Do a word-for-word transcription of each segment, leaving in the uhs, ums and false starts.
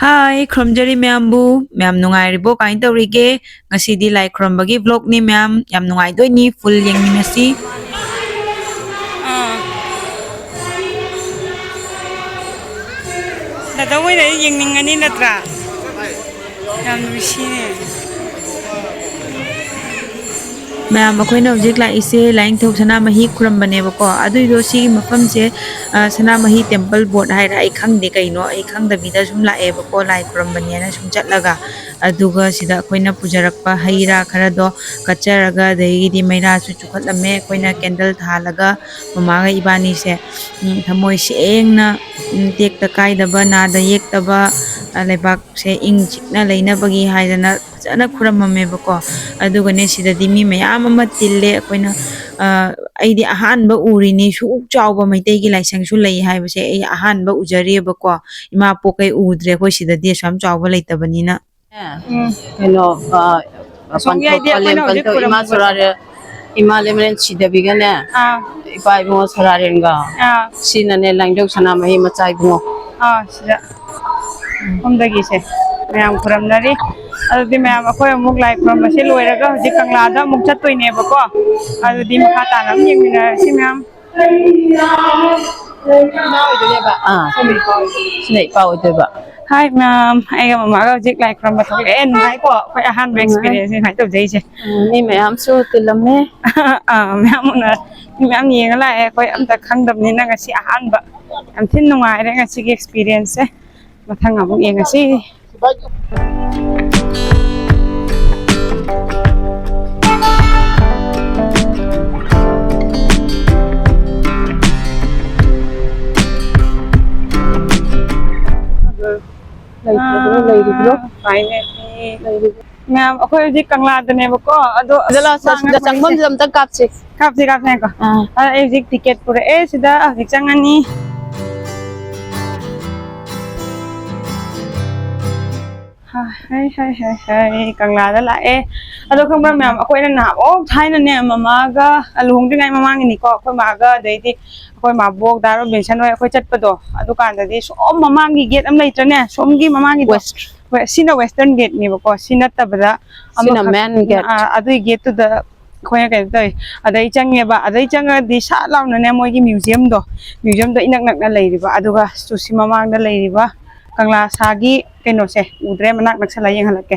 ꯍꯥꯏ, ꯈꯨꯔꯨꯝꯖꯔꯤ ꯃꯌꯥꯝꯕꯨ꯫ ꯃꯌꯥꯝ ꯅꯨꯡꯉꯥꯏꯔꯤꯕꯣ? ꯀꯃꯥꯏꯅ ꯇꯧꯔꯤꯒꯦ? ꯉꯁꯤꯗꯤ ꯂꯥꯏ ꯈꯨꯔꯨꯝꯕꯒꯤ vlogꯅꯤ ꯃꯌꯥꯝ꯫ ꯌꯥꯝ ꯅꯨꯡꯉꯥꯏꯗꯣꯏꯅꯤ, full ꯌꯦꯡꯃꯤꯟꯅꯁꯤ꯫ ꯑꯥ꯫ ꯗꯥꯗꯥ ꯍꯣꯏꯅ ꯌꯦꯡꯅꯤꯡꯉꯅꯤ ꯅꯠꯇ꯭ꯔꯥ? ꯌꯥꯝ ꯅꯨꯡꯁꯤꯅꯦ꯫ ꯃꯌꯥꯝ, ꯑꯩꯈꯣꯏꯅ ꯍꯧꯖꯤꯛ ꯂꯥꯛꯏꯁꯦ ꯂꯥꯏꯅꯤꯡꯊꯧ ꯁꯅꯥꯃꯍꯤ ꯈꯨꯔꯝꯕꯅꯦꯕꯀꯣ꯫ ꯑꯗꯨꯏꯗꯣ ꯁꯤꯒꯤ ꯃꯐꯝꯁꯦ, ꯑ, ꯁꯅꯥꯃꯍꯤ temple board ꯍꯥꯏꯔ ꯑꯩ ꯈꯪꯗꯦ ꯀꯩꯅꯣ, ꯑꯩ ꯈꯪꯗꯕꯤꯗ ꯁꯨꯝ ꯂꯥꯛꯑꯦꯕꯀꯣ, ꯂꯥꯏ ꯈꯨꯔꯝꯕꯅꯦꯅ ꯁꯨꯝ ꯆꯠꯂꯒ꯫ ꯑꯗꯨꯒ ꯁꯤꯗ ꯑꯩꯈꯣꯏꯅ ꯄꯨꯖꯔꯛꯄ ꯍꯩ ꯔꯥ ꯈꯔꯗꯣ ꯀꯠꯆꯔꯒ, ꯑꯗꯒꯤꯗꯤ ꯃꯩꯔꯥꯁꯨ ꯆꯨꯈꯠꯂꯝꯃꯦ꯫ ꯑꯩꯈꯣꯏꯅ candle ꯊꯥꯜꯂꯒ ꯃꯃꯥꯒ ꯏꯕꯥꯅꯤꯁꯦ, ꯎꯝ, ꯊꯃꯣꯏ ꯁꯦꯡꯅ, ꯎꯝ, ꯇꯦꯛꯇ ꯀꯥꯏꯗꯕ, ꯅꯥꯗ ꯌꯦꯛꯇꯕ, ꯑ, ꯂꯩꯕꯥꯛꯁꯦ ꯏꯪ ꯆꯤꯛꯅ ꯂꯩꯅꯕꯒꯤ ꯍꯥꯏꯗꯅ ꯐꯖꯅ ꯈꯨꯔꯝꯃꯝꯃꯦꯕꯀꯣ꯫ ꯑꯗꯨꯒꯅꯦ ꯁꯤꯗꯗꯤ ꯃꯤ ꯃꯌꯥꯝ ꯑꯃ ꯇꯤꯜꯂꯦ꯫ ꯑꯩꯈꯣꯏꯅ, ꯑ, ꯑꯩꯗꯤ ꯑꯍꯥꯟꯕ ꯎꯔꯤꯅꯤ, ꯁꯨꯛ ꯆꯥꯎꯕ ꯃꯩꯇꯩꯒꯤ ꯂꯥꯏꯁꯪꯁꯨ ꯂꯩ ꯍꯥꯏꯕꯁꯦ ꯑꯩ ꯑꯍꯥꯟꯕ ꯎꯖꯔꯤꯑꯕꯀꯣ꯫ ꯏꯃꯥ ꯄꯣꯛꯀꯩ ꯎꯗ꯭ꯔꯦ, ꯑꯩꯈꯣꯏ ꯁꯤꯗꯗꯤ ꯑꯁꯨꯛ ꯌꯥꯝ ꯆꯥꯎꯕ ꯂꯩꯇꯕꯅꯤꯅ꯫ ꯎꯝ꯫ ꯀꯩꯅꯣ, ꯑ, ꯑꯁꯣꯝꯒꯤ ꯄꯟꯊꯧ ꯍꯥꯏꯗꯤ ꯑꯩꯈꯣꯏꯅ ꯄꯂꯦꯝ ꯍꯧꯖꯤꯛ ꯄꯟꯊꯧ ꯏꯃꯥ ꯈꯨꯔꯨꯝꯕꯗꯣ꯫ ꯁꯣꯔꯥꯔꯦꯟ, ꯏꯃꯥ ꯂꯦꯃꯔꯦꯟ ꯁꯤꯗꯕꯤꯒꯅꯦ, ꯑꯥ꯫ ꯏꯄꯥ ꯏꯕꯨꯡꯉꯣ ꯁꯣꯔꯥꯔꯦꯟꯒ꯫ ꯑꯥ꯫ ꯁꯤꯅꯅꯦ ꯂꯥꯏꯅꯤꯡꯊꯧ ꯁꯅꯥꯃꯍꯤ ꯃꯆꯥ ꯏꯕꯨꯡꯉꯣ꯫ ꯑꯥ, ꯁꯤꯗ꯫ ꯁꯣꯝꯗꯒꯤꯁꯦ ꯃꯌꯥꯝ ꯈꯨꯔꯝꯅꯔꯤ꯫ ꯑꯗꯨꯗꯤ ꯃꯌꯥꯝ ꯑꯩꯈꯣꯏ ꯑꯃꯨꯛ ꯂꯥꯏ ꯈꯨꯔꯝꯕꯁꯦ ꯂꯣꯏꯔꯒ ꯍꯧꯖꯤꯛ ꯀꯪꯂꯥꯗ ꯑꯃꯨꯛ ꯆꯠꯇꯣꯏꯅꯦꯕꯀꯣ꯫ ꯑꯗꯨꯗꯤ ꯃꯈꯥ ꯇꯥꯅ ꯑꯗꯨꯝ ꯌꯦꯡꯃꯤꯟꯅꯔꯁꯤ ꯃꯌꯥꯝ꯫ ꯏꯃꯥ ꯑꯣꯏꯗꯣꯏꯅꯦꯕ꯫ ꯑꯥ꯫ ꯁꯤꯅ ꯏꯄꯥ ꯑꯣꯏꯗꯣꯏꯕ꯫ ꯁꯤꯅ ꯏꯄꯥ ꯑꯣꯏꯗꯣꯏꯕ꯫ ꯍꯥꯏ ꯃꯌꯥꯝ, ꯑꯩꯒ ꯃꯃꯥꯒ ꯍꯧꯖꯤꯛ ꯂꯥꯏ ꯈꯨꯔꯝꯕ ꯊꯣꯛꯂꯛꯑꯦ꯫ ꯅꯨꯡꯉꯥꯏꯀꯣ? ꯑꯩꯈꯣꯏ ꯑꯍꯥꯟꯕ ꯅꯨꯡꯉꯥꯏ꯫ Experienceꯅꯤ ꯁꯨꯃꯥꯏꯅ ꯇꯧꯖꯩꯁꯦ꯫ ꯎꯝ, ꯃꯤ ꯃꯌꯥꯝꯁꯨ ꯇꯤꯜꯂꯝꯃꯦ꯫ ꯑꯥ, ꯃꯌꯥꯝ ꯎꯅ-, ꯃꯤ ꯃꯌꯥꯝ ꯌꯦꯡꯉ ꯂꯥꯛꯑꯦ꯫ ꯑꯩꯈꯣꯏ ꯑꯝꯇ ꯈꯪꯗꯕꯅꯤꯅ ꯉꯁꯤ ꯑꯍꯥꯟꯕ꯫ ꯌꯥꯝ ꯊꯤꯅ ꯅꯨꯡꯉꯥꯏꯔꯦ ꯉꯁꯤꯒꯤ experienceꯁꯦ꯫ ꯃꯊꯪ ꯑꯃꯨꯛ ꯌꯦꯡꯉꯁꯤ꯫ ꯂꯩꯇ꯭ꯔꯕ꯭ꯔꯣ? ꯂꯩꯔꯤꯕ꯭ꯔꯣ? ꯂꯩꯔꯤꯕ꯭ꯔꯣ? ꯃꯌꯥꯝ, ꯑꯩꯈꯣꯏ ꯍꯧꯖꯤꯛ ꯀꯪꯂꯥꯗꯅꯦꯕꯀꯣ, ꯑꯗꯣ ꯁꯤꯗ ꯂꯥꯛꯑꯣ, ꯁꯤꯗ ꯆꯪꯐꯝꯁꯤꯗ ꯑꯝꯇ ꯀꯥꯞꯁꯤ꯫ ꯀꯥꯞꯁꯤ, ꯀꯥꯞꯁꯤ, ꯉꯥꯏꯈꯣ꯫ ꯑꯥ꯫ ꯑꯗ ꯑꯩ ꯍꯧꯖꯤꯛ ticket ꯄꯨꯔꯛꯑꯦ, ꯁꯤꯗ ꯍꯧꯖꯤꯛ ꯆꯪꯉꯅꯤ꯫ ꯍꯥꯏ, ꯍꯥꯏ, ꯍꯥꯏ, ꯍꯥꯏ, ꯀꯪꯂꯥꯗ ꯂꯥꯛꯑꯦ꯫ ꯑꯗꯣ ꯈꯪꯕ꯭ꯔꯥ ꯃꯌꯥꯝ, ꯑꯩꯈꯣꯏꯅ ꯅꯍꯥꯟꯃꯨꯛ ꯊꯥꯏꯅꯅꯦ, ꯃꯃꯥꯒ ꯂꯨꯍꯣꯡꯗ꯭ꯔꯤꯉꯩ ꯃꯃꯥꯡꯒꯤꯅꯤꯀꯣ, ꯑꯩꯈꯣꯏ ꯃꯥꯒ ꯑꯗꯩꯗꯤ ꯑꯩꯈꯣꯏ ꯃꯥꯕꯣꯛ ꯗꯥ ꯔꯣꯕꯤꯟꯁꯟ ꯍꯣꯏ ꯑꯩꯈꯣꯏ ꯆꯠꯄꯗꯣ, ꯑꯗꯨꯀꯥꯟꯗꯗꯤ ꯁꯣꯝ ꯃꯃꯥꯡꯒꯤ ꯒꯦꯠ ꯑꯃ ꯂꯩꯇ꯭ꯔꯅꯦ, ꯁꯣꯝꯒꯤ ꯃꯃꯥꯡꯒꯤꯗꯣ꯫ ꯋꯦꯁ ꯍꯣꯏ, ꯁꯤꯅ ꯋꯦꯁꯇꯔꯟ ꯒꯦꯠꯅꯦꯕꯀꯣ, ꯁꯤ ꯅꯠꯇꯕꯗ ꯁꯤꯅ ꯑꯃꯈꯛ ꯃꯦꯟ ꯒꯦꯠ꯫ ꯑꯥ, ꯑꯗꯨꯒꯤ ꯒꯦꯠꯇꯨꯗ ꯑꯩꯈꯣꯏꯅ ꯀꯩꯅꯣ ꯇꯧꯋꯤ꯫ ꯑꯗꯩ ꯆꯪꯉꯦꯕ, ꯑꯗꯩ ꯆꯪꯉꯗꯤ ꯁꯠ ꯂꯥꯎꯅꯅꯦ ꯃꯣꯏꯒꯤ ꯃ꯭ꯌꯨꯖꯤꯌꯝꯗꯣ, ꯃ꯭ꯌꯨꯖꯤꯌꯝꯗꯣ ꯏꯅꯛ ꯅꯛꯅ ꯂꯩꯔꯤꯕ, ꯑꯗꯨꯒ ꯁꯤ ꯃꯃꯥꯡꯗ ꯂꯩꯔꯤꯕ ꯀꯪꯂꯥ ꯁꯥꯒꯤ ꯀꯩꯅꯣꯁꯦ ꯎꯗ꯭ꯔꯦ, ꯃꯅꯥꯛ ꯅꯛꯁꯜꯂ ꯌꯦꯡꯍꯜꯂꯛꯀꯦ꯫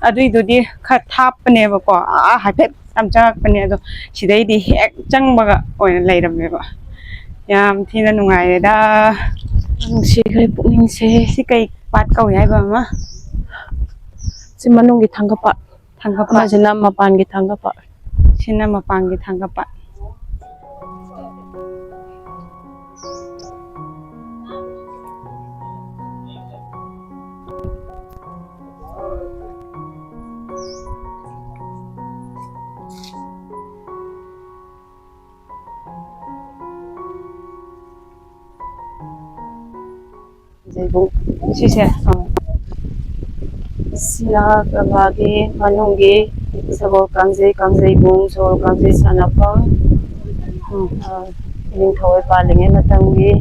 ꯑꯗꯨꯏꯗꯨꯗꯤ ꯈꯔ ꯊꯥꯞꯄꯅꯦꯕꯀꯣ, ꯑꯥ ꯍꯥꯏꯐꯦꯠ ꯌꯥꯝ ꯆꯪꯉꯛꯄꯅꯦ, ꯑꯗꯣ ꯁꯤꯗꯩꯗꯤ ꯍꯦꯛ ꯆꯪꯕꯒ ꯑꯣꯏꯅ ꯂꯩꯔꯝꯃꯦꯕ꯫ ꯌꯥꯝ ꯊꯤꯅ ꯅꯨꯡꯉꯥꯏꯔꯦꯗ꯫ ꯅꯨꯡꯁꯤꯈ꯭ꯔꯦ ꯄꯨꯛꯅꯤꯡꯁꯦ꯫ ꯁꯤ ꯀꯩ ꯄꯥꯠ ꯀꯧꯏ ꯍꯥꯏꯕ ꯑꯃ? ꯁꯤ ꯃꯅꯨꯡꯒꯤ ꯊꯥꯡꯒꯄꯥꯠ꯫ ꯊꯥꯡꯒꯄꯥꯠ꯫ ꯑꯃꯁꯤꯅ ꯃꯄꯥꯟꯒꯤ ꯊꯥꯡꯒꯄꯥꯠ꯫ ꯁꯤꯅ ꯃꯄꯥꯟꯒꯤ ꯊꯥꯡꯒꯄꯥꯠ꯫ ꯀꯥꯡꯖꯩꯕꯨꯡ꯫ ꯁꯤꯁꯦ? ꯑꯥ꯫ ꯁꯤꯅ ꯀꯪꯂꯥꯒꯤ ꯃꯅꯨꯡꯒꯤ ꯁꯒꯣꯜ ꯀꯥꯡꯖꯩ, ꯀꯥꯡꯖꯩꯕꯨꯡ, ꯁꯒꯣꯜ ꯀꯥꯡꯖꯩ ꯁꯥꯟꯅꯐꯝ, ꯎꯝ꯫ ꯑꯥ, ꯅꯤꯡꯊꯧ ꯍꯣꯏ ꯄꯥꯜꯂꯤꯉꯩ ꯃꯇꯝꯒꯤ꯫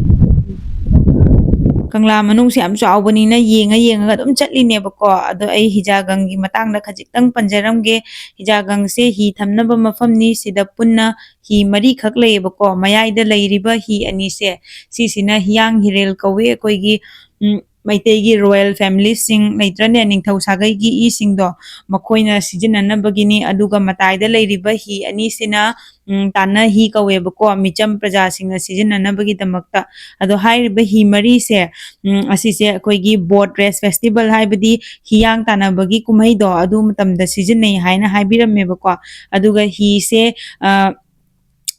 ꯀꯪꯂꯥ ꯃꯅꯨꯡꯁꯦ ꯌꯥꯝ ꯆꯥꯎꯕꯅꯤꯅ ꯌꯦꯡꯉ ꯌꯦꯡꯉꯒ ꯑꯗꯨꯝ ꯆꯠꯂꯤꯅꯦꯕꯀꯣ꯫ ꯑꯗꯣ ꯑꯩ ꯍꯤꯖꯥꯒꯪꯒꯤ ꯃꯇꯥꯡꯗ ꯈꯖꯤꯛꯇꯪ ꯄꯟꯖꯔꯝꯒꯦ꯫ ꯍꯤꯖꯥꯒꯪꯁꯦ ꯍꯤ ꯊꯝꯅꯕ ꯃꯐꯝꯅꯤ꯫ ꯁꯤꯗ ꯄꯨꯟꯅ ꯍꯤ ꯃꯔꯤꯈꯛ ꯂꯩꯌꯦꯕꯀꯣ꯫ ꯃꯌꯥꯏꯗ ꯂꯩꯔꯤꯕ ꯍꯤ ꯑꯅꯤꯁꯦ, ꯁꯤꯁꯤꯅ ꯍꯤꯌꯥꯡ ꯍꯤꯔꯦꯜ ꯀꯧꯏ꯫ ꯑꯩꯈꯣꯏꯒꯤ, ꯎꯝ, ꯃꯩꯇꯩꯒꯤ ꯔꯣꯌꯦꯜ ꯐꯦꯃꯤꯂꯤꯁꯤꯡ ꯂꯩꯇ꯭ꯔꯅꯦ, ꯅꯤꯡꯊꯧ ꯁꯥꯒꯩꯒꯤ ꯏꯁꯤꯡꯗꯣ, ꯃꯈꯣꯏꯅ ꯁꯤꯖꯤꯟꯅꯅꯕꯒꯤꯅꯤ꯫ ꯑꯗꯨꯒ ꯃꯇꯥꯏꯗ ꯂꯩꯔꯤꯕ ꯍꯤ ꯑꯅꯤꯁꯤꯅ, ꯎꯝ, ꯇꯥꯟꯅ ꯍꯤ ꯀꯧꯋꯦꯕꯀꯣ, ꯃꯤꯆꯝ ꯄ꯭ꯔꯖꯥꯁꯤꯡꯅ ꯁꯤꯖꯤꯟꯅꯅꯕꯒꯤꯗꯃꯛꯇ꯫ ꯑꯗꯣ ꯍꯥꯏꯔꯤꯕ ꯍꯤ ꯃꯔꯤꯁꯦ, ꯎꯝ, ꯑꯁꯤꯁꯦ ꯑꯩꯈꯣꯏꯒꯤ ꯕꯣꯠ ꯔꯦꯁ ꯐꯦꯁꯇꯤꯚꯦꯜ, ꯍꯥꯏꯕꯗꯤ ꯍꯤꯌꯥꯡ ꯇꯥꯟꯅꯕꯒꯤ ꯀꯨꯝꯍꯩꯗꯣ, ꯑꯗꯨ ꯃꯇꯝꯗ ꯁꯤꯖꯤꯟꯅꯩ ꯍꯥꯏꯅ ꯍꯥꯏꯕꯤꯔꯝꯃꯦꯕꯀꯣ꯫ ꯑꯗꯨꯒ ꯍꯤꯁꯦ, ꯑ,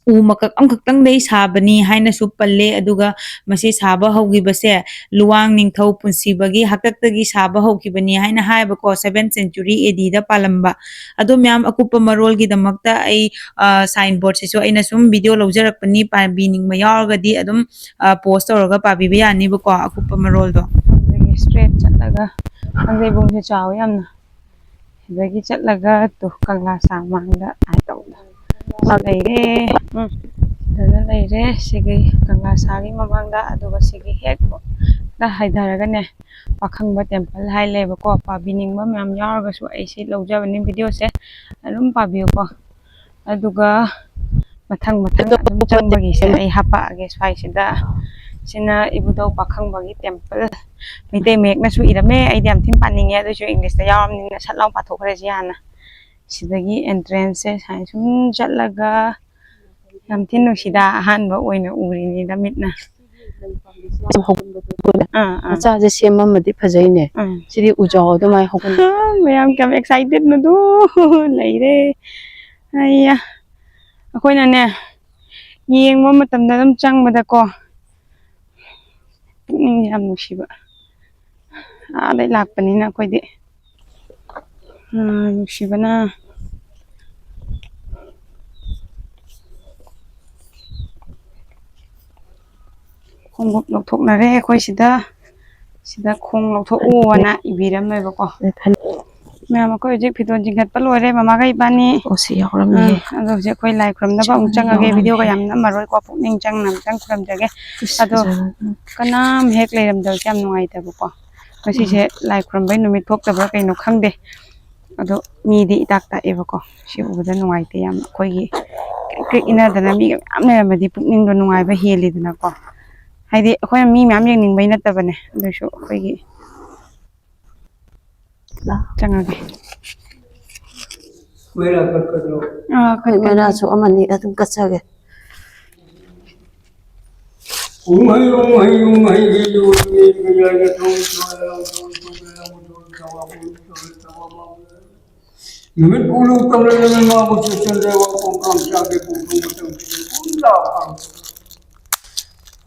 ꯎ ꯃꯀꯛ ꯑꯃꯈꯛꯇꯪꯗꯩ ꯁꯥꯕꯅꯤ ꯍꯥꯏꯅꯁꯨ ꯄꯜꯂꯦ꯫ ꯑꯗꯨꯒ ꯃꯁꯤ ꯁꯥꯕ ꯍꯧꯈꯤꯕꯁꯦ ꯂꯨꯋꯥꯡ ꯅꯤꯡꯊꯧ ꯄꯨꯟꯁꯤꯕꯒꯤ ꯍꯥꯛꯇꯛꯇꯒꯤ ꯁꯥꯕ ꯍꯧꯈꯤꯕꯅꯤ ꯍꯥꯏꯅ ꯍꯥꯏꯌꯦꯕꯀꯣ, seventh century A D ꯗ ꯄꯥꯜꯂꯝꯕ꯫ ꯑꯗꯣ ꯃꯌꯥꯝ, ꯑꯀꯨꯞꯄ ꯃꯔꯣꯜꯒꯤꯗꯃꯛꯇ ꯑꯩ, ꯑ, ꯁꯥꯏꯟ ꯕꯣꯔꯗꯁꯤꯁꯨ ꯑꯩꯅ ꯁꯨꯝ ꯚꯤꯗꯤꯑꯣ ꯂꯧꯖꯔꯛꯄꯅꯤ, ꯄꯥꯕꯤꯅꯤꯡꯕ ꯌꯥꯎꯔꯒꯗꯤ ꯑꯗꯨꯝ, ꯑ, ꯄꯣꯁ ꯇꯧꯔꯒ ꯄꯥꯕꯤꯕ ꯌꯥꯅꯤꯕꯀꯣ, ꯑꯀꯨꯞꯄ ꯃꯔꯣꯜꯗꯣ꯫ ꯑꯗꯒꯤ ꯁ꯭ꯇ꯭ꯔꯦꯠ ꯆꯠꯂꯒ ꯀꯥꯡꯖꯩꯕꯨꯡꯁꯦ ꯆꯥꯎꯋꯦ ꯌꯥꯝꯅ꯫ ꯁꯤꯗꯒꯤ ꯆꯠꯂꯒ ꯇꯨ ꯀꯪꯂꯥ ꯁꯥ ꯃꯥꯡꯗ ꯍꯥꯏ ꯇꯧꯕꯗꯣ ꯂꯩꯔꯦ꯫ ꯎꯝ, ꯁꯤꯗꯅ ꯂꯩꯔꯦ꯫ ꯁꯤꯒꯤ ꯀꯪꯂꯥ ꯁꯥꯒꯤ ꯃꯃꯥꯡꯗ, ꯑꯗꯨꯒ ꯁꯤꯒꯤ ꯍꯦꯛ ꯍꯥꯏꯊꯔꯒꯅꯦ, ꯄꯥꯈꯪꯕ ꯇꯦꯝꯄꯜ ꯍꯥꯏ ꯂꯩꯕꯀꯣ꯫ ꯄꯥꯕꯤꯅꯤꯡꯕ ꯃꯌꯥꯝ ꯌꯥꯎꯔꯒꯁꯨ ꯑꯩ ꯁꯤ ꯂꯧꯖꯕꯅꯤ ꯚꯤꯗꯤꯑꯣꯁꯦ, ꯑꯗꯨꯝ ꯄꯥꯕꯤꯌꯨꯀꯣ꯫ ꯑꯗꯨꯒ ꯃꯊꯪ ꯃꯊꯪ ꯑꯗꯨꯝ ꯆꯪꯕꯒꯤꯁꯦ ꯑꯩ ꯍꯥꯄꯛꯑꯒꯦ ꯁ꯭ꯋꯥꯏꯁꯤꯗ꯫ ꯁꯤꯅ ꯏꯕꯨꯙꯧ ꯄꯥꯈꯪꯕꯒꯤ ꯇꯦꯝꯄꯜ꯫ ꯃꯩꯇꯩ ꯃꯌꯦꯛꯅꯁꯨ ꯏꯔꯝꯃꯦ, ꯑꯩꯗꯤ ꯌꯥꯝ ꯊꯤꯅ ꯄꯥꯅꯤꯡꯉꯦ, ꯑꯗꯨꯏꯁꯨ ꯏꯪꯂꯤꯁꯇ ꯌꯥꯎꯔꯕꯅꯤꯅ ꯁꯠ ꯂꯥꯎ ꯄꯥꯊꯣꯛꯈ꯭ꯔꯁꯤ ꯍꯥꯟꯅ꯫ ꯁꯤꯗꯒꯤ ꯑꯦꯟꯇ꯭ꯔꯦꯟꯁꯁꯦ ꯁꯨꯃꯥꯏꯅ ꯁꯨꯝ ꯆꯠꯂꯒ, ꯌꯥꯝ ꯊꯤꯅ ꯅꯨꯡꯁꯤꯗ, ꯑꯍꯥꯟꯕ ꯑꯣꯏꯅ ꯎꯔꯤꯅꯤꯗ ꯃꯤꯠꯅ꯫ ꯑꯥ, ꯑꯥ꯫ ꯃꯆꯥꯁꯦ ꯁꯦꯝꯃꯝꯃꯗꯤ ꯐꯖꯩꯅꯦ꯫ ꯑꯥ꯫ ꯁꯤꯗꯤ ꯎꯖꯥꯎ ꯑꯗꯨꯃꯥꯏꯅ ꯍꯧꯒꯠꯂꯦ꯫ ꯃꯌꯥꯝ ꯀꯌꯥꯝ ꯑꯦꯛꯁꯥꯏꯇꯦꯠꯅꯣꯗꯣ꯫ ꯂꯩꯔꯦ꯫ ꯑꯩꯌꯥ꯫ ꯑꯩꯈꯣꯏꯅꯅꯦ, ꯌꯦꯡꯕ ꯃꯇꯝꯗ ꯑꯗꯨꯝ ꯆꯪꯕꯗꯀꯣ, ꯄꯨꯛꯅꯤꯡ ꯌꯥꯝ ꯅꯨꯡꯁꯤꯕ꯫ ꯑꯥꯗꯩ ꯂꯥꯛꯄꯅꯤꯅ ꯑꯩꯈꯣꯏꯗꯤ꯫ ꯑꯥ, ꯅꯨꯡꯁꯤꯕꯅ꯫ ꯈꯣꯡꯎꯞ ꯂꯧꯊꯣꯛꯅꯔꯦ ꯑꯩꯈꯣꯏ ꯁꯤꯗ꯫ ꯁꯤꯗ ꯈꯣꯡ ꯂꯧꯊꯣꯛꯑꯣꯅ ꯏꯕꯤꯔꯝꯃꯦꯕꯀꯣ꯫ ꯃꯌꯥꯝ ꯑꯩꯈꯣꯏ ꯍꯧꯖꯤꯛ ꯐꯤꯗꯣꯟ ꯆꯤꯡꯈꯠꯄ ꯂꯣꯏꯔꯦ ꯃꯃꯥꯒ ꯏꯕꯥꯅꯤ꯫ ꯑꯣ, ꯁꯤ ꯌꯥꯎꯔꯝꯃꯤꯌꯦ꯫ ꯑꯥ, ꯑꯗꯣ ꯍꯧꯖꯤꯛ ꯑꯩꯈꯣꯏ ꯂꯥꯏ ꯈꯨꯔꯝꯅꯕ ꯑꯃꯨꯛ ꯆꯪꯉꯒꯦ꯫ ꯚꯤꯗꯤꯑꯣꯒ ꯌꯥꯝ ꯅꯝꯃꯔꯣꯏꯀꯣ, ꯄꯨꯛꯅꯤꯡ ꯆꯪꯅ ꯑꯝꯇꯪ ꯈꯨꯔꯝꯖꯒꯦ꯫ ꯑꯗꯣ ꯀꯅꯥꯝ ꯍꯦꯛ ꯂꯩꯔꯝꯗꯕꯁꯦ ꯌꯥꯝ ꯅꯨꯡꯉꯥꯏꯇꯕꯀꯣ꯫ ꯉꯁꯤꯁꯦ ꯂꯥꯏ ꯈꯨꯔꯝꯕꯩ ꯅꯨꯃꯤꯠ ꯊꯣꯛꯇꯕ꯭ꯔꯥ ꯀꯩꯅꯣ ꯈꯪꯗꯦ꯫ ꯑꯗꯣ ꯃꯤꯗꯤ ꯏꯇꯥꯛ ꯇꯥꯛꯑꯦꯕꯀꯣ꯫ ꯁꯤ ꯎꯕꯗ ꯅꯨꯡꯉꯥꯏꯇꯦ ꯌꯥꯝ꯫ ꯑꯩꯈꯣꯏꯒꯤ ꯀ꯭ꯔꯤꯛ ꯀ꯭ꯔꯤꯛ ꯏꯟꯅꯗꯅ ꯃꯤꯒ ꯃꯌꯥꯝ ꯂꯩꯔꯝꯃꯗꯤ ꯄꯨꯛꯅꯤꯡꯗꯣ ꯅꯨꯡꯉꯥꯏꯕ ꯍꯦꯜꯂꯤꯗꯅꯀꯣ꯫ ꯍꯥꯏꯗꯤ ꯑꯩꯈꯣꯏꯅ ꯃꯤ ꯃꯌꯥꯝ ꯌꯦꯡꯅꯤꯡꯕꯩ ꯅꯠꯇꯕꯅꯦ, ꯑꯗꯨꯏꯁꯨ ꯑꯩꯈꯣꯏꯒꯤ ꯆꯪꯉꯒꯦ꯫ ꯃꯩꯔꯥ ꯀꯠꯀꯗ꯭ꯔꯣ? ꯑꯥ, ꯍꯣꯏ, ꯀꯠꯀꯅꯤ꯫ ꯃꯩꯔꯥꯁꯨ ꯑꯃꯅꯤ ꯑꯗꯨꯝ ꯀꯠꯆꯒꯦ꯫ ꯎꯃꯩ ꯎꯃꯩ ꯎꯃꯩ ꯒꯤ ꯌꯨ ꯃꯤ ꯃꯤ ꯌꯥ ꯌꯥ ꯊꯧ ꯊꯧ ꯌꯥ ꯊꯧ ꯊꯧ ꯌꯥ ꯊꯧ ꯊꯧ ꯊꯧ ꯊꯧ ꯅꯨꯃꯤꯠ ꯄꯨꯡꯂꯨꯞ ꯇꯝꯂꯕ ꯃꯥꯕꯨ ꯆꯦꯛꯁꯤꯟꯖꯕ ꯄꯨꯡꯀꯥꯡ ꯆꯥꯒꯦ ꯄꯨꯡꯀꯥꯡ ꯃꯇꯝ ꯄꯨꯡ ꯂꯥꯛ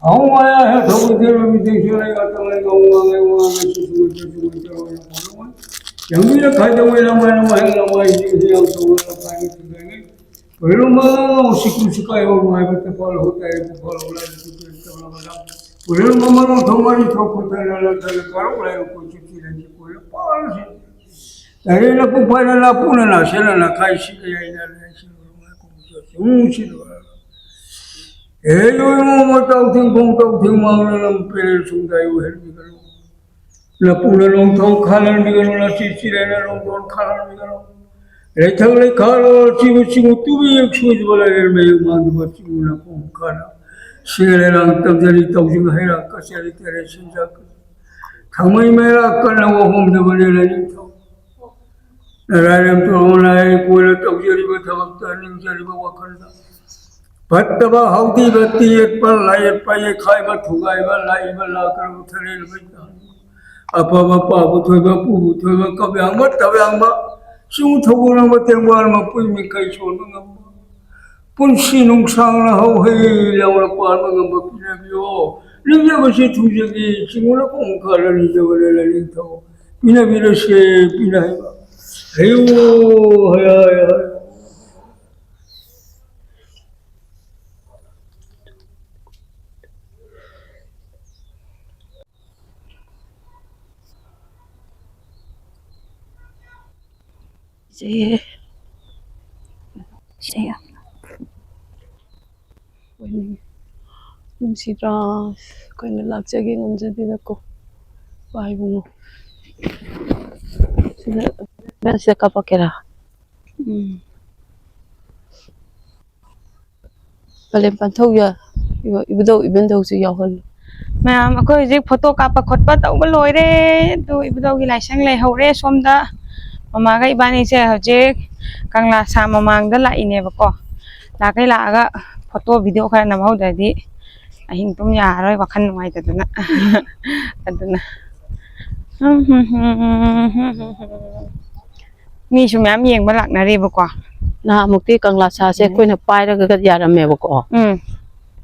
ꯑꯍꯨꯝ ꯃꯌꯥ ꯍꯦꯛ ꯊꯧꯕ ꯊꯤꯔꯕ ꯃꯤꯁꯤꯡꯁꯤ ꯂꯩ ꯉꯥꯛꯇ ꯂꯩ ꯉꯥꯎ ꯉꯥꯡꯉꯦ ꯉꯥꯡꯉꯦ ꯁꯤ ꯁꯨꯃꯥꯏ ꯇꯧ ꯁꯨꯃꯥꯏ ꯇꯧ ꯍꯥꯏꯅ ꯄꯥꯜꯂꯝꯃꯣꯏ꯫ ꯌꯥꯝꯕꯤꯅ ꯈꯥꯏꯗꯧ ꯂꯩ ꯂꯃꯥꯏ ꯂꯃꯥꯏ ꯍꯦꯛ ꯂꯃꯥꯏꯁꯤꯡꯁꯤ ꯌꯥꯝ ꯇꯧꯔꯒ ꯈꯥꯏꯅ ꯊꯤꯟꯗꯣꯏꯅꯤ꯫ ꯀꯣꯏꯔꯝꯕ ꯁꯤꯀꯨ ꯁꯤꯀꯥꯏ ꯍꯧ ꯅꯨꯡꯉꯥꯏꯕ ꯇꯄꯥꯜ ꯍꯧ ꯇꯥꯏ ꯇꯄꯥꯜ ꯍꯧ ꯂꯥꯏ ꯁꯤ ꯀꯣꯏ ꯇꯧꯔꯒ ꯀꯣꯏꯔꯝꯕ ꯃꯔꯣꯡ ꯊꯣꯡ ꯃꯔꯤ ꯊꯣꯛ ꯈꯨꯠꯇ ꯂꯥꯂ ꯊꯥꯂ ꯀꯥꯔꯣꯛ ꯂꯥꯏ ꯀꯣꯏ ꯆꯤꯛ ꯆꯤꯔ ꯁꯤ ꯀꯣꯏꯔ ꯄꯥꯜꯂ ꯁꯤ Tare na pu pai na la pu na na se na na kai si ya ina na si lo ma ku so su si lo. E yo mo mo tau ting kong tau ting ma na lam pe sung dai u her mi ka lo. Na pu na long thong kha lan mi ka lo, na si si na long thong kha lan mi ka lo. Re thang le kha lo si u si u tu bi yak su ji ba la re me yu ma du ba si u na kong kha na. Si le lang tam jari tau jing hai la ka se le te re sin ja ka. Thang mai me la ka na wa hom de ba le la ni thong. Narayan ꯄ꯭ꯔꯚꯨꯅ ꯑꯩ ꯀꯣꯏꯅ ꯇꯧꯖꯔꯤꯕ ꯊꯕꯛꯇ ꯅꯤꯡꯖꯔꯤꯕ ꯋꯥꯈꯜꯗ ꯐꯠꯇꯕ ꯍꯥꯎꯊꯤꯕ ꯇꯤꯌꯦꯠꯄ ꯂꯥꯏꯌꯦꯠꯄ ꯌꯩꯈꯥꯏꯕ ꯊꯨꯒꯥꯏꯕ ꯂꯥꯛꯏꯕ ꯂꯥꯛꯀꯗꯕ ꯊꯥꯔꯦꯟ ꯂꯩꯕ ꯑꯐꯕ ꯄꯥꯕꯨ ꯊꯣꯏꯕ ꯄꯨꯕꯨ ꯊꯣꯏꯕ ꯀꯞ ꯌꯥꯡꯕ ꯇꯞ ꯌꯥꯡꯕ ꯆꯤꯡ ꯊꯧꯒꯣꯟ ꯑꯃ ꯇꯦꯡꯕꯥꯟ ꯃꯄꯨꯏ ꯃꯤꯈꯩ ꯁꯣꯟꯕ ꯉꯝꯕ ꯄꯨꯟꯁꯤ ꯅꯨꯡꯁꯥꯡꯅ ꯍꯧ ꯍꯩ ꯌꯥꯎꯅ ꯄꯥꯟꯕ ꯉꯝꯕ ꯄꯤꯅꯕꯤꯌꯣ꯫ ꯅꯤꯡꯖꯕꯁꯤ ꯊꯨꯡꯖꯒꯤ ꯆꯤꯡꯉꯨꯅ ꯀꯣꯡ ꯀꯥꯜꯂ ꯅꯤꯡꯖꯕꯅ ꯂꯥꯏꯅꯤꯡꯊꯧ ꯄꯤꯅꯕꯤꯔꯁꯦ ꯄꯤꯅ ꯍꯩꯕ ꯍꯩꯌꯨ ꯍꯌꯥꯏ ꯍꯥꯏ꯫ ꯏꯆꯦ, ꯏꯆꯦ ꯌꯥꯝꯅ ꯑꯣꯏꯅꯤꯡꯉꯤ꯫ ꯅꯨꯡꯁꯤꯗ꯭ꯔꯥ? ꯑꯩꯈꯣꯏꯅ ꯂꯥꯛꯆꯒꯦ ꯉꯝꯖꯗꯦꯗꯀꯣ꯫ ꯄꯥꯏꯕꯨꯡꯉꯣ꯫ ꯁꯤꯗ, ꯁꯤꯗ ꯀꯥꯞꯄꯛꯀꯦꯔꯥ? ꯎꯝ꯫ ꯄꯂꯦꯝ ꯄꯟꯊꯧ ꯌꯥ-, ꯏꯕ-, ꯏꯕꯨꯙꯧ ꯏꯕꯦꯟꯗꯧꯁꯨ ꯌꯥꯎꯍꯜꯂꯨ꯫ ꯃꯌꯥꯝ, ꯑꯩꯈꯣꯏ ꯍꯧꯖꯤꯛ ꯐꯣꯇꯣ ꯀꯥꯞꯄ ꯈꯣꯠꯄ ꯇꯧꯕ ꯂꯣꯏꯔꯦ꯫ ꯑꯗꯨ ꯏꯕꯨꯙꯧꯒꯤ ꯂꯥꯏꯁꯪ ꯂꯩꯍꯧꯔꯦ ꯁꯣꯝꯗ꯫ ꯃꯃꯥꯒ ꯏꯕꯥꯅꯤꯁꯦ ꯍꯧꯖꯤꯛ ꯀꯪꯂꯥ ꯁꯥ ꯃꯃꯥꯡꯗ ꯂꯥꯛꯏꯅꯦꯕꯀꯣ꯫ ꯂꯥꯛꯈꯩ ꯂꯥꯛꯑꯒ ꯐꯣꯇꯣ ꯚꯤꯗꯤꯑꯣ ꯈꯔ ꯅꯝꯍꯧꯗ꯭ꯔꯗꯤ ꯑꯍꯤꯡ ꯇꯨꯝ ꯌꯥꯔꯔꯣꯏ, ꯋꯥꯈꯜ ꯅꯨꯡꯉꯥꯏꯇꯗꯅ꯫ ꯑꯗꯨꯅ ꯃꯤꯁꯨ ꯃꯌꯥꯝ ꯌꯦꯡꯕ ꯂꯥꯛꯅꯔꯤꯕꯀꯣ꯫ ꯅꯍꯥꯟꯃꯨꯛꯇꯤ ꯀꯪꯂꯥ ꯁꯥꯁꯦ ꯎꯝ꯫ ꯑꯩꯈꯣꯏꯅ ꯄꯥꯏꯔꯒ ꯌꯥꯔꯝꯃꯦꯕꯀꯣ꯫ ꯎꯝ꯫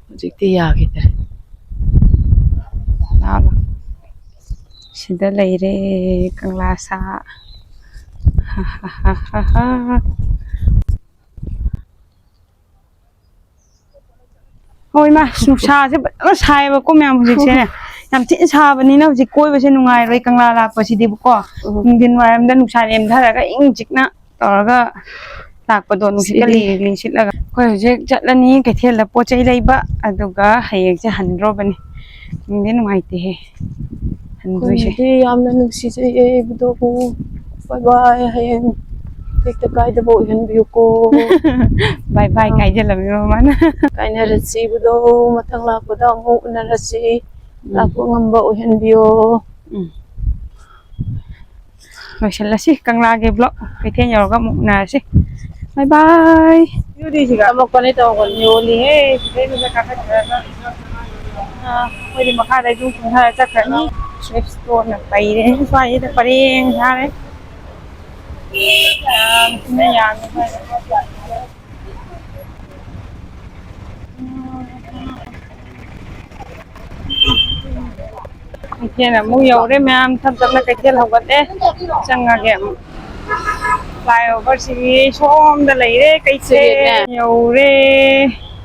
ꯍꯧꯖꯤꯛꯇꯤ ꯌꯥꯈꯤꯗ꯭ꯔꯦ꯫ ꯂꯥꯛꯑꯣ, ꯂꯥꯛꯑꯣ꯫ ꯁꯤꯗ ꯂꯩꯔꯦ ꯀꯪꯂꯥ ꯁꯥ꯫ ꯍꯣꯏ, ꯏꯃꯥ, ꯅꯨꯡꯁꯥꯁꯦ ꯐꯖꯅ ꯁꯥꯏꯌꯦꯕꯀꯣ, ꯃꯌꯥꯝ, ꯍꯧꯖꯤꯛꯁꯦ꯫ ꯌꯥꯝ ꯊꯤꯅ ꯁꯥꯕꯅꯤꯅ ꯍꯧꯖꯤꯛ ꯀꯣꯏꯕꯁꯦ ꯅꯨꯡꯉꯥꯏꯔꯣꯏ ꯀꯪꯂꯥ ꯂꯥꯛꯄꯁꯤꯗꯤꯕꯀꯣ꯫ ꯎꯝ꯫ ꯅꯨꯡꯊꯤꯟ ꯋꯥꯏꯔꯝꯗ ꯅꯨꯡꯁꯥ ꯅꯦꯝꯊꯔꯒ ꯏꯪ ꯆꯤꯛꯅ ꯇꯧꯔꯒ ꯂꯥꯛꯄꯗꯣ, ꯅꯨꯡꯁꯤꯠꯀ ꯁꯤꯗꯤ꯫ ꯂꯤꯔꯤ ꯂꯤꯔꯤ ꯁꯤꯠꯂꯒ꯫ ꯑꯩꯈꯣꯏ ꯍꯧꯖꯤꯛ ꯆꯠꯂꯅꯤ ꯀꯩꯊꯦꯜꯗ ꯄꯣꯠ ꯆꯩ ꯂꯩꯕ, ꯑꯗꯨꯒ ꯍꯌꯦꯡꯁꯦ ꯍꯟꯗ꯭ꯔꯣꯕꯅꯤ꯫ ꯅꯨꯡꯗꯤ ꯅꯨꯡꯉꯥꯏꯇꯦꯍꯦ ꯍꯟꯗꯣꯏꯁꯦ꯫ ꯑꯩꯈꯣꯏꯅꯗꯤ ꯌꯥꯝꯅ ꯅꯨꯡꯁꯤꯖꯩꯌꯦ ꯏꯕꯨꯙꯧꯕꯨ꯫ ꯕꯥꯏ ꯕꯥꯏ, ꯍꯌꯦꯡ ꯇꯦꯛꯇ ꯀꯥꯏꯗꯕ ꯑꯣꯏꯍꯟꯕꯤꯌꯨꯀꯣ꯫ ꯕꯥꯏ ꯕꯥꯏ ꯑꯥ꯫ ꯀꯥꯏꯖꯜꯂꯝꯃꯤꯕ ꯃꯥꯅ꯫ ꯀꯥꯏꯅꯔꯁꯤ ꯏꯕꯨꯙꯧ, ꯃꯊꯪ ꯂꯥꯛꯄꯗ ꯑꯃꯨꯛ ꯎꯅꯔꯁꯤ꯫ ꯎꯝ꯫ ꯂꯥꯛꯄ ꯉꯝꯕ ꯑꯣꯏꯍꯟꯕꯤꯌꯣ꯫ ꯎꯝ꯫ ꯂꯣꯏꯁꯤꯜꯂꯁꯤ ꯀꯪꯂꯥꯒꯤ vlog꯫ ꯀꯩꯊꯦꯜ ꯌꯧꯔꯒ ꯑꯃꯨꯛ ꯎꯅꯔꯁꯤ꯫ ꯕꯥꯏ ꯕꯥꯏ꯫ ꯌꯨꯔꯤꯁꯤꯒ ꯑꯃꯨꯛꯀꯅꯦ ꯇꯧꯕꯅꯤ꯫ ꯌꯣꯜꯂꯤꯍꯦ꯫ ꯁꯤꯗꯩꯗꯨꯗ ꯀꯥꯈꯠꯈ꯭ꯔꯒ꯫ ꯑꯥ, ꯑꯩꯈꯣꯏꯗꯤ ꯃꯈꯥꯗ ꯑꯗꯨꯝ ꯀꯨꯝꯊꯔ ꯆꯠꯈ꯭ꯔꯅꯤ꯫ ꯁ꯭ꯋꯥꯏꯁꯤꯗ ꯄꯔꯦꯡ ꯁꯥꯔꯦ꯫ ꯌꯥꯝ ꯊꯤꯅ ꯌꯥꯝꯃꯦ ꯁ꯭ꯋꯥꯏꯗ꯫ ꯀꯩꯊꯦꯜ ꯑꯃꯨꯛ ꯌꯧꯔꯦ ꯃꯌꯥꯝ, ꯇꯞ ꯇꯞꯅ ꯀꯩꯊꯦꯜ ꯍꯧꯒꯠꯂꯦ꯫ ꯆꯪꯉꯒꯦ ꯑꯃꯨꯛ꯫ Flyover ꯁꯤꯒꯤ ꯁꯣꯝꯗ ꯂꯩꯔꯦ ꯀꯩꯊꯦꯜ꯫ ꯁꯤꯒꯤꯅꯦ꯫ ꯌꯧꯔꯦ꯫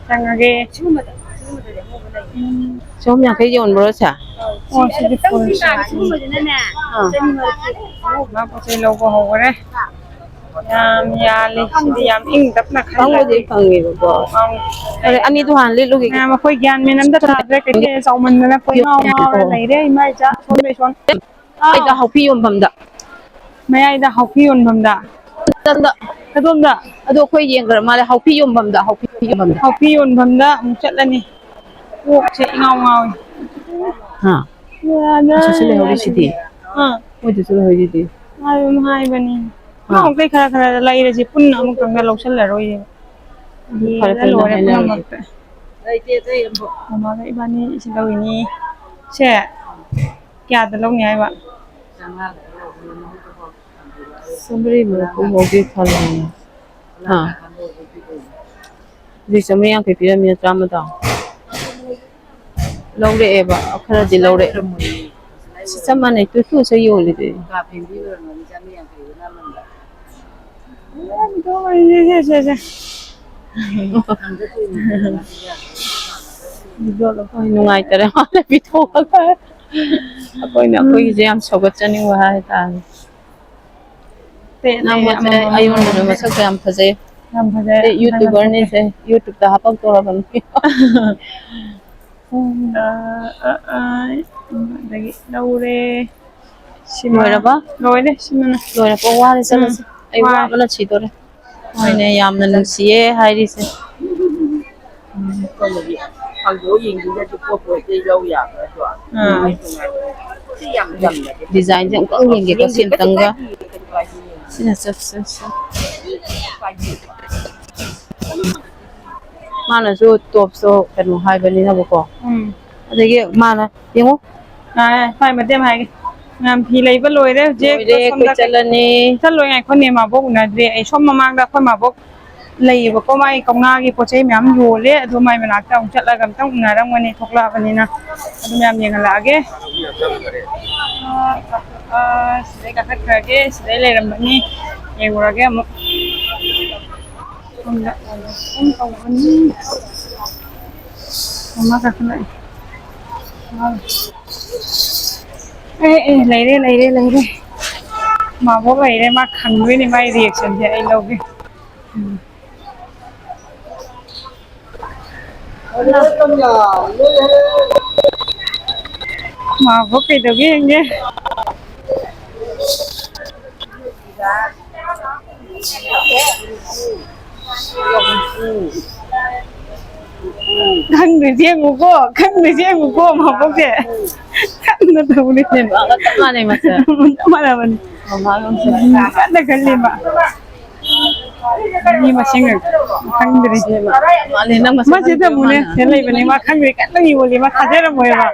ꯆꯪꯉꯒꯦ꯫ ꯆꯍꯨꯝ ꯌꯥꯡꯈꯩ ꯌꯣꯟꯕ꯭ꯔꯣ ꯁꯦ? ꯑꯣ, ꯁꯤꯗꯤ ꯐꯨꯜ ꯁꯥꯏꯖꯅꯤ꯫ ꯑꯥ꯫ ꯃꯥ ꯄꯣꯠ ꯆꯩ ꯂꯧꯕ ꯍꯧꯈꯔꯦ꯫ ꯌꯥꯝ ꯌꯥꯜꯂꯤ꯫ ꯁꯤꯗꯤ ꯌꯥꯝ ꯏꯪ ꯇꯞꯅ ꯈꯜꯂꯒ꯫ ꯐꯪꯕꯨꯗꯤ ꯐꯪꯉꯦꯕꯀꯣ꯫ ꯑꯪ꯫ ꯑꯗꯩ ꯑꯅꯤꯗꯨ ꯍꯥꯟꯅ ꯂꯤꯠꯂꯨꯈꯤꯒꯦ꯫ ꯃꯌꯥꯝ ꯑꯩꯈꯣꯏ ꯒ꯭ꯌꯥꯟ ꯃꯦꯟ ꯑꯝꯇ ꯇꯥꯗ꯭ꯔꯦ꯫ ꯀꯩꯊꯦꯜ ꯆꯥꯎꯃꯟꯗꯅ ꯀꯣꯏ ꯉꯥꯎ ꯉꯥꯎꯔ ꯂꯩꯔꯦ꯫ ꯏꯃꯥ ꯏꯆꯥ ꯁꯣꯝꯗꯩ ꯁꯣꯝ꯫ ꯑꯥꯎ꯫ ꯑꯩꯗ ꯍꯥꯎꯄꯤ ꯌꯣꯟꯐꯝꯗ꯫ ꯃꯌꯥꯏꯗ ꯍꯥꯎꯄꯤ ꯌꯣꯟꯐꯝꯗ꯫ ꯆꯪꯗ꯫ ꯑꯗꯣꯝꯗ꯫ ꯑꯗꯣ ꯑꯩꯈꯣꯏ ꯌꯦꯡꯈ꯭ꯔ ꯃꯥꯜꯂꯦ ꯍꯥꯎꯄꯤ ꯌꯣꯟꯐꯝꯗ, ꯍꯥꯎꯄꯤ ꯌꯣꯟꯐꯝꯗ꯫ ꯍꯥꯎꯄꯤ ꯌꯣꯟꯐꯝꯗ ꯑꯃꯨꯛ ꯆꯠꯂꯅꯤ꯫ ꯀꯣꯛꯁꯦ ꯏꯉꯥꯎ ꯉꯥꯎꯋꯤ꯫ ꯍꯥ? ꯌꯥꯗ꯭ꯔꯦ, ꯑꯁꯤꯁꯨ ꯂꯩꯍꯧꯔꯤꯁꯤꯗꯤ꯫ ꯌꯥꯗ꯭ꯔꯦ꯫ ꯑꯥ꯫ ꯃꯣꯏꯗꯁꯨ ꯂꯩꯍꯧꯔꯤꯗꯨꯗꯤ꯫ ꯑꯗꯨꯝ ꯍꯥꯏꯕꯅꯤ꯫ ꯑꯥ꯫ ꯅꯍꯥꯟꯃꯨꯛꯇꯩ ꯈꯔ ꯈꯔ ꯂꯩꯔꯁꯤ, ꯄꯨꯟꯅ ꯑꯃꯨꯛꯇꯪꯗ ꯂꯧꯁꯜꯂꯔꯣꯏꯌꯦ꯫ ꯑꯗꯨ ꯐꯔꯦ ꯌꯦꯡꯉ ꯐꯔꯦ, ꯅꯪ ꯂꯣꯏꯔꯦ ꯍꯥꯏꯅꯔꯗꯤ꯫ ꯄꯨꯝꯅꯃꯛꯇ꯫ ꯃꯃꯥꯒ ꯏꯕꯥꯅꯤ ꯁꯤ ꯂꯧꯔꯤꯅꯤ꯫ ꯁꯦ ꯀꯌꯥꯗ ꯂꯧꯅꯤ ꯍꯥꯏꯕ? ꯆꯥꯝꯃꯔꯤ ꯃꯔꯤꯐꯨ ꯐꯥꯎꯗꯤ ꯈꯜꯂꯣ꯫ ꯑꯥ꯫ ꯑꯗꯨꯗꯤ ꯆꯥꯝꯃꯔꯤ ꯌꯥꯡꯈꯩ ꯄꯤꯔꯝꯃꯤꯅ ꯇꯔꯥꯃꯥꯊꯣꯏ꯫ ꯂꯧꯔꯛꯑꯦꯕ, ꯈꯔꯗꯤ ꯂꯧꯔꯛꯑꯦ꯫ ꯁꯤ ꯆꯞ ꯃꯥꯟꯅꯩ, ꯇꯨ ꯇꯨ ꯁꯦ ꯌꯣꯜꯂꯤꯗꯨꯗꯤ꯫ ꯁꯦ, ꯁꯦ, ꯁꯦ꯫ ꯍꯣꯏ, ꯅꯨꯡꯉꯥꯏꯇꯔꯦ ꯃꯥꯅ ꯄꯤꯊꯣꯛꯑꯒ꯫ ꯑꯩꯈꯣꯏꯅ ꯑꯩꯈꯣꯏꯒꯤꯁꯦ ꯌꯥꯝ ꯁꯧꯒꯠꯆꯅꯤꯡꯕ ꯍꯥꯏꯇꯥꯔꯦ꯫ ꯅꯪ ꯃꯁꯦ ꯑꯃꯃꯝ ꯑꯩꯉꯣꯟꯗꯁꯨ ꯃꯁꯛ ꯌꯥꯝ ꯐꯖꯩ꯫ ꯌꯥꯝ ꯐꯖꯩ꯫ ꯑꯩ YouTuberꯅꯦꯁꯦ, YouTubeꯇ ꯍꯥꯄꯛꯇꯧꯔꯕꯅꯤ꯫ ꯎꯝ, ꯑ, ꯑ, ꯑ, ꯑꯗꯒꯤ ꯂꯧꯔꯦ꯫ ꯁꯤꯃ ꯂꯣꯏꯔꯕ? ꯂꯣꯏꯔꯦ, ꯁꯤꯃꯅ꯫ ꯂꯣꯏꯔꯕ? ꯋꯥꯔꯦ, ꯆꯠꯂꯁꯤ꯫ ꯎꯝ, ꯑꯩ ꯋꯥꯔꯦ꯫ ꯋꯥꯕꯅ ꯁꯤꯗꯣꯔꯦ꯫ ꯃꯣꯏꯅ ꯌꯥꯝꯅ ꯅꯨꯡꯁꯤꯌꯦ ꯍꯥꯏꯔꯤꯁꯦ꯫ ꯍꯥꯡꯗꯣꯛꯑ ꯌꯦꯡꯕꯤꯔꯗꯤ ꯄꯣꯠꯇꯣ ꯍꯦꯛꯇ ꯂꯧ ꯌꯥꯕ ꯅꯠꯇ꯭ꯔꯣ? ꯑꯥ꯫ ꯗꯤꯖꯥꯏꯟꯁꯦ ꯑꯃꯨꯛꯇꯪ ꯌꯦꯡꯒꯦꯀꯣ, ꯁꯤ ꯑꯃꯨꯛꯇꯪꯒ꯫ ꯁꯤꯅ ꯆꯞ, ꯆꯞ, ꯆꯞ꯫ ꯃꯥꯅꯁꯨ ꯇꯣꯞꯁꯇꯣ ꯀꯩꯅꯣ ꯍꯥꯏꯕꯅꯤꯅꯕꯀꯣ꯫ ꯎꯝ꯫ ꯑꯗꯒꯤ ꯃꯥꯅ, ꯌꯦꯡꯉꯣ꯫ ꯑꯥ, ꯁ꯭ꯋꯥꯏ ꯃꯇꯦꯛ ꯑꯃ ꯍꯥꯏꯒꯦ꯫ ꯃꯌꯥꯝ ꯐꯤ ꯂꯩꯕ ꯂꯣꯏꯔꯦ ꯍꯧꯖꯤꯛ꯫ ꯂꯣꯏꯔꯦ, ꯑꯩꯈꯣꯏ ꯁꯣꯝꯗ ꯆꯠꯂꯅꯤ꯫ ꯆꯠꯂꯣꯏ, ꯉꯥꯏꯈꯣꯅꯦ, ꯃꯥꯕꯣꯛ ꯎꯅꯗ꯭ꯔꯤ꯫ ꯑꯩ ꯁꯣꯝ ꯃꯃꯥꯡꯗ ꯑꯩꯈꯣꯏ ꯃꯥꯕꯣꯛ ꯂꯩꯌꯦꯕꯀꯣ, ꯃꯥꯒꯤ ꯀꯧꯅꯥꯒꯤ ꯄꯣꯠ ꯆꯩ ꯃꯌꯥꯝ ꯌꯣꯜꯂꯦ꯫ ꯑꯗꯣ ꯃꯥꯏ ꯃꯅꯥꯛꯇ ꯑꯃꯨꯛ ꯆꯠꯂꯒ ꯑꯝꯇꯪ ꯎꯅꯔꯝꯒꯅꯤ, ꯊꯣꯛꯂꯛꯑꯕꯅꯤꯅ꯫ ꯑꯗꯨ ꯃꯌꯥꯝ ꯌꯦꯡꯍꯜꯂꯛꯑꯒꯦ꯫ ꯑꯥ, ꯁꯤꯗꯩ ꯀꯥꯈꯠꯈ꯭ꯔꯒꯦ, ꯁꯤꯗꯩ ꯂꯩꯔꯝꯕꯅꯤ꯫ ꯌꯦꯡꯉꯨꯔꯒꯦ ꯑꯃꯨꯛ꯫ ꯁꯣꯝꯗ ꯑꯗꯨꯝ ꯇꯧꯕꯅꯤ꯫ ꯃꯃꯥ ꯀꯥꯈꯠꯂꯛꯑꯦ꯫ ꯑꯦ, ꯑꯦ, ꯂꯩꯔꯦ, ꯂꯩꯔꯦ, ꯂꯩꯔꯦ꯫ ꯃꯥꯕꯣꯛ ꯂꯩꯔꯦ, ꯃꯥ ꯈꯪꯗꯣꯏꯅꯦ, ꯃꯥꯏ reactionꯁꯦ ꯑꯩ ꯂꯧꯒꯦ꯫ ꯎꯝ꯫ ꯃꯥꯕꯣꯛ ꯀꯩꯗꯧꯒꯦ ꯌꯦꯡꯒꯦ꯫ ꯈꯪꯗ꯭ꯔꯤꯁꯦ ꯌꯦꯡꯉꯨꯀꯣ, ꯈꯪꯗ꯭ꯔꯤꯁꯦ ꯌꯦꯡꯉꯨꯀꯣ, ꯃꯥꯕꯣꯛꯁꯦ꯫ ꯀꯟꯅ ꯇꯧꯔꯤ꯫ ꯅꯦꯅꯨꯒ ꯆꯞ ꯃꯥꯟꯅꯩ ꯃꯁꯦ꯫ ꯆꯞ ꯃꯥꯟꯅꯕꯅꯤ꯫ ꯃꯃꯥꯒ ꯑꯃꯁꯦ꯫ ꯀꯟꯅ ꯈꯜꯂꯤ ꯃꯥ꯫ ꯃꯤ ꯃꯁꯤꯡ ꯈꯪꯗ꯭ꯔꯤ꯫ ꯃꯥꯅꯦ, ꯅꯪ ꯃꯁꯛ ꯃꯁꯤꯗ ꯈꯪꯗ꯭ꯔꯤ ꯑꯃꯨꯛꯅꯦ ꯃꯥꯅ꯫ ꯁꯤꯗ ꯂꯩꯕꯅꯤ, ꯃꯥ ꯈꯪꯗ꯭ꯔꯤ ꯀꯟꯅ ꯌꯣꯜꯂꯤ, ꯃꯥ ꯊꯥꯖꯔꯝꯃꯣꯏꯕ꯫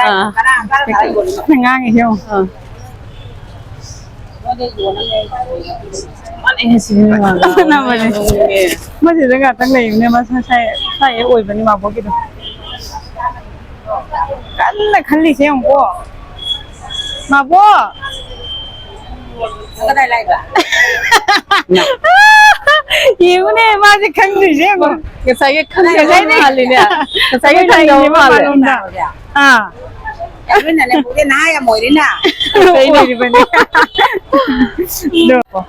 ꯑꯥ꯫ ꯉꯥꯡꯉꯤꯁꯦ ꯌꯦꯡꯉꯨ꯫ ꯑꯥ꯫ ꯃꯥꯅꯦ, ꯁꯤꯗꯤ ꯅꯨꯡꯉꯥꯏꯕ꯫ ꯃꯥꯅꯦ꯫ ꯃꯁꯤꯗ ꯉꯥꯛꯇꯪ ꯂꯩꯕꯅꯦ, ꯃꯁꯥ ꯁ꯭ꯋꯥꯏ, ꯁ꯭ꯋꯥꯏ ꯍꯦꯛ ꯑꯣꯏꯕꯅꯤ ꯃꯥꯕꯣꯛꯀꯤꯗꯣ꯫ ꯀꯟꯅ ꯈꯜꯂꯤꯁꯦ ꯌꯦꯡꯉꯨꯀꯣ꯫ ꯃꯥꯕꯣꯛ! ꯀꯗꯥꯏ ꯂꯥꯛꯏꯕ? ꯌꯦꯡꯉꯨꯅꯦ, ꯃꯥꯁꯦ ꯈꯪꯗ꯭ꯔꯤꯁꯦ ꯌꯦꯡꯉꯣ꯫ ꯉꯁꯥꯏꯒꯤ ꯈꯪꯗꯕ ꯉꯁꯥꯏꯗꯤ ꯃꯥꯜꯂꯤꯅꯦ꯫ ꯉꯁꯥꯏꯒꯤ ꯑꯩꯈꯣꯏ ꯈꯪꯗꯕ ꯂꯩꯔꯤꯕ ꯃꯥꯜꯂꯦ꯫ ꯃꯥꯂꯣꯝꯗ꯫ ꯑꯥ꯫ ꯑꯗꯨꯅꯅꯦ ꯄꯨꯛꯁꯦ ꯅꯍꯥ ꯌꯥꯝ ꯑꯣꯏꯔꯤꯅ꯫ ꯑꯩꯈꯣꯏ ꯑꯣꯏꯔꯤꯕꯅꯦ꯫ ꯑꯗꯣ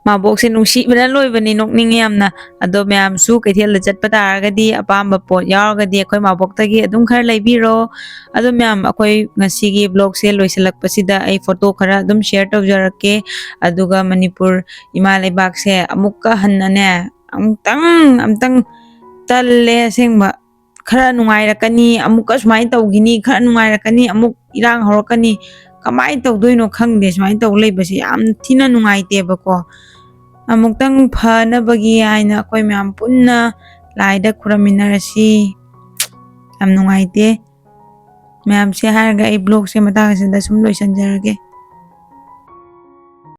ꯃꯥꯕꯣꯛꯁꯦ ꯅꯨꯡꯁꯤꯕꯅ ꯂꯣꯏꯕꯅꯤ, ꯅꯣꯛꯅꯤꯡꯉꯤ ꯌꯥꯝꯅ꯫ ꯑꯗꯣ ꯃꯌꯥꯝꯁꯨ ꯀꯩꯊꯦꯜꯗ ꯆꯠꯄ ꯇꯥꯔꯒꯗꯤ, ꯑꯄꯥꯝꯕ ꯄꯣꯠ ꯌꯥꯎꯔꯒꯗꯤ ꯑꯩꯈꯣꯏ ꯃꯥꯕꯣꯛꯇꯒꯤ ꯑꯗꯨꯝ ꯈꯔ ꯂꯩꯕꯤꯔꯣ꯫ ꯑꯗꯣ ꯃꯌꯥꯝ, ꯑꯩꯈꯣꯏ ꯉꯁꯤꯒꯤ vlogꯁꯦ ꯂꯣꯏꯁꯤꯜꯂꯛꯄꯁꯤꯗ ꯑꯩ photo ꯈꯔ ꯑꯗꯨꯝ share ꯇꯧꯖꯔꯛꯀꯦ꯫ ꯑꯗꯨꯒ ꯃꯅꯤꯄꯨꯔ ꯏꯃꯥ ꯂꯩꯕꯥꯛꯁꯦ ꯑꯃꯨꯛꯀ ꯍꯟꯅꯅꯦ, ꯑꯃꯨꯛꯇꯪ, ꯑꯝꯇꯪ ꯇꯜꯂꯦ ꯑꯁꯦꯡꯕ꯫ ꯈꯔ ꯅꯨꯡꯉꯥꯏꯔꯛꯀꯅꯤ, ꯑꯃꯨꯛꯀ ꯁꯨꯃꯥꯏꯅ ꯇꯧꯈꯤꯅꯤ, ꯈꯔ ꯅꯨꯡꯉꯥꯏꯔꯛꯀꯅꯤ, ꯑꯃꯨꯛ ꯏꯔꯥꯡ ꯍꯧꯔꯛꯀꯅꯤ, ꯀꯃꯥꯏꯅ ꯇꯧꯗꯣꯏꯅꯣ ꯈꯪꯗꯦ꯫ ꯁꯨꯃꯥꯏꯅ ꯇꯧ ꯂꯩꯕꯁꯦ ꯌꯥꯝ ꯊꯤꯅ ꯅꯨꯡꯉꯥꯏꯇꯦꯕꯀꯣ꯫ ꯑꯃꯨꯛꯇꯪ ꯐꯅꯕꯒꯤ ꯍꯥꯏꯅ ꯑꯩꯈꯣꯏ ꯃꯌꯥꯝ ꯄꯨꯟꯅ ꯂꯥꯏꯗ ꯈꯨꯔꯝꯃꯤꯟꯅꯔꯁꯤ꯫ ꯌꯥꯝ ꯅꯨꯡꯉꯥꯏꯇꯦ꯫ ꯃꯌꯥꯝꯁꯦ ꯍꯥꯏꯔꯒ ꯑꯩ vlogꯁꯦ ꯃꯇꯥꯡ ꯑꯁꯤꯗ ꯁꯨꯝ ꯂꯣꯏꯁꯤꯟꯖꯔꯒꯦ꯫